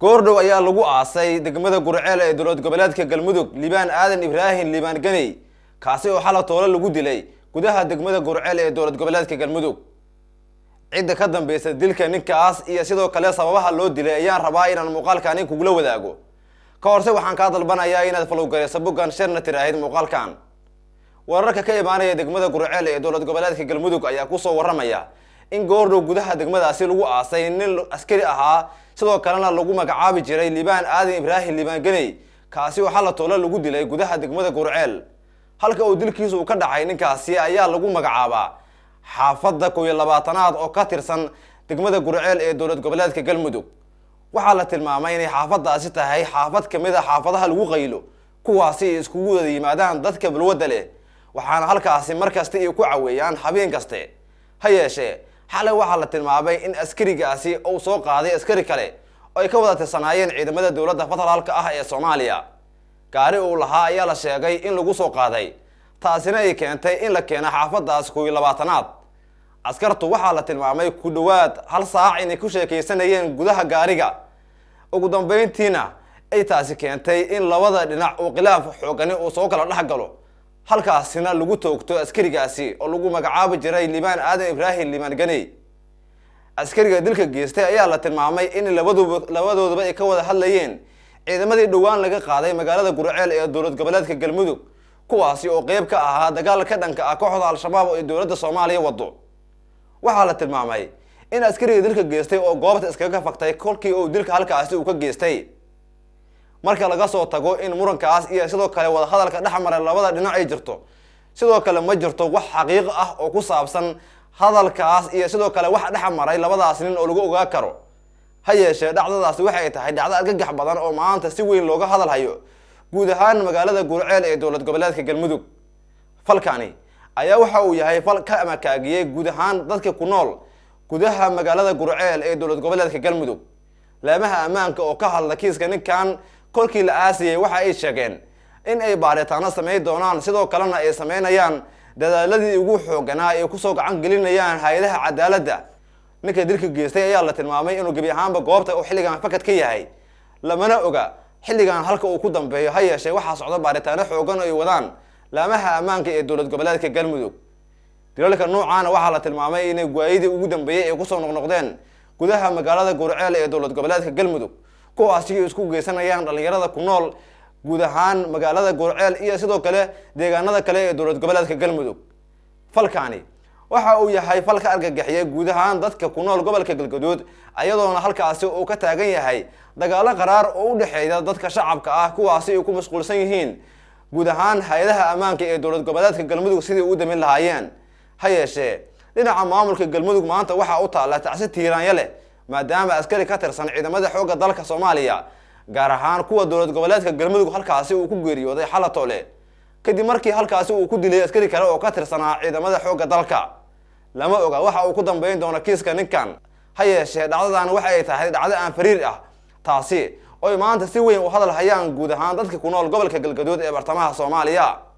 Goordhow ayaa lagu aasay degmada Gurceel ee dowlad goboleedka Galmudug Liibaan Aadan Ibraahim Liibaan Ganey, kaasi oo xala toole lagu dilay gudaha degmada Gurceel ee dowlad goboleedka Galmudug. Cidda ka dambeysa dilka ninkaas iyo sidoo kale sababaha loo dilay ayaan rabaa inaan muuqaalkani kugula wadaago. Ka horse waxaan kaa dalbanayaa inaad falowgareyso boggan, sharna tiraahid muuqaalkan. Wararka ka imaanaya degmada Gurceel ee dowlad goboleedka Galmudug ayaa kusoo waramaya in goordhow gudaha degmadaasi lagu aasay nin askari ahaa, sidoo kalena lagu magacaabi jiray Liibaan Aadan Ibraahim Liibaan Ganey, kaasi oo xala toole lagu dilay gudaha degmada Gurceel. Halka uu dilkiisu uu ka dhacay ninkaasi ayaa lagu magacaabaa xaafadda 21aad oo ka tirsan degmada Gurceel ee dowlad goboleedka Galmudug. Waxaa la tilmaamay inay xaafaddaasi tahay xaafad ka mid a xaafadaha lagu qaylo, kuwaasi ay iskugu wada yimaadaan dadka balwadda leh, waxaana halkaasi mar kasta ay ku caweeyaan habeen kaste. Ha yeeshee xalay waxaa la tilmaamay in askarigaasi uu soo qaaday askari kale oo ay ka wada tirsanaayeen ciidamada dowladda federaalka ah ee Soomaaliya. Gaari uu lahaa ayaa la sheegay in lagu soo qaaday, taasina ay keentay in la keeno xaafaddaas 21aad. Askartu waxaa la tilmaamay ku dhowaad hal saac inay ku sheekaysanayeen gudaha gaariga, ugu dambeyntiina ay taasi keentay in labada dhinac uu khilaaf xoogani uu soo kala dhex galo, halkaasina lagu toogto askarigaasi oo lagu magacaabi jiray Liibaan Aadan Ibraahim Liibaan Ganey. Askariga dilka geystay ayaa la tilmaamay in labadooduba ay ka wada hadlayeen ciidamadii dhowaan laga qaaday magaalada Gurceel ee dowlad goboleedka Galmudug, kuwaasi oo qeyb ka ahaa dagaal ka dhanka ah kooxda Al-Shabaab oo ay dowladda Soomaaliya wado. Waxaa la tilmaamay in askariga dilka geystay oo goobta iskaga faktay kolkii uu dilka halkaasi uu ka geystay. Marka laga soo tago in murankaas iyo sidoo kale wadahadalka dhex maray labada dhinac ay jirto, sidoo kale ma jirto wax xaqiiq ah oo ku saabsan hadalkaas iyo sidoo kale wax dhex maray labadaas nin oo lagu ogaa karo. Ha yeeshee dhacdadaasi waxay tahay dhacdo argagax badan oo maanta si weyn looga hadal hayo guud ahaan magaalada Gurceel ee dowlad goboleedka Galmudug. Falkani ayaa waxa uu yahay fal ka amakaagiyey guud ahaan dadka ku nool gudaha magaalada Gurceel ee dowlad goboleedka Galmudug. Laamaha ammaanka oo ka hadla kiiska ninkan kolkii la aasiyey waxa ay sheegeen in ay baaritaano samayn doonaan, sidoo kalena ay sameynayaan dadaaladii ugu xooganaa ay kusoo gacan gelinayaan hay-adaha cadaaladda. Ninka dilka geystay ayaa la tilmaamay inuu gebi ahaanba goobta uu xilligan fakad ka yahay, lamana oga xilligan halka uu ku dambeeyo. Ha yeeshee waxaa socda baaritaano xoogan oo ay wadaan laamaha ammaanka ee dowlad goboleedka Galmudug. Dilalka noocaana waxaa la tilmaamay inay waayadii ugu dambeeyey ay kusoo noqnoqdeen gudaha magaalada Gurceel ee dowlad goboleedka Galmudug, kuwaasi ay isku geysanayaan dhalinyarada ku nool guud ahaan magaalada Gurceel iyo sidoo kale deegaanada kale ee dowlad goboleedka Galmudug. Falkaani waxa uu yahay fal ka argagixiyay guud ahaan dadka ku nool gobolka Galgaduud, ayadoona halkaasi uu ka taagan yahay dagaalo qaraar oo u dhexeeya dadka shacabka ah, kuwaasi ay ku mashquulsan yihiin guud ahaan hay-adaha ammaanka ee dowlad goboleedka Galmudug sidii u damin lahaayeen. Ha yeeshee dhinaca maamulka Galmudug maanta waxaa u taalla tacsi tiiraanya leh, maadaama askari ka tirsan ciidamada xoogga dalka Soomaaliya, gaar ahaan kuwa dowlad goboleedka Galmudug, halkaasi uu ku geeriyooday xalatoole kadib markii halkaasi uu ku dilay askari kale oo ka tirsanaa ciidamada xoogga dalka. Lama oga waxa uu ku dambeyn doono kiiska ninkan. Ha yeeshee dhacdadan waxa ay tahay dhacdo aan fariir ah, taasi oy maanta si weyn u hadal hayaan guud ahaan dadka ku nool gobolka Galgaduud ee bartamaha Soomaaliya.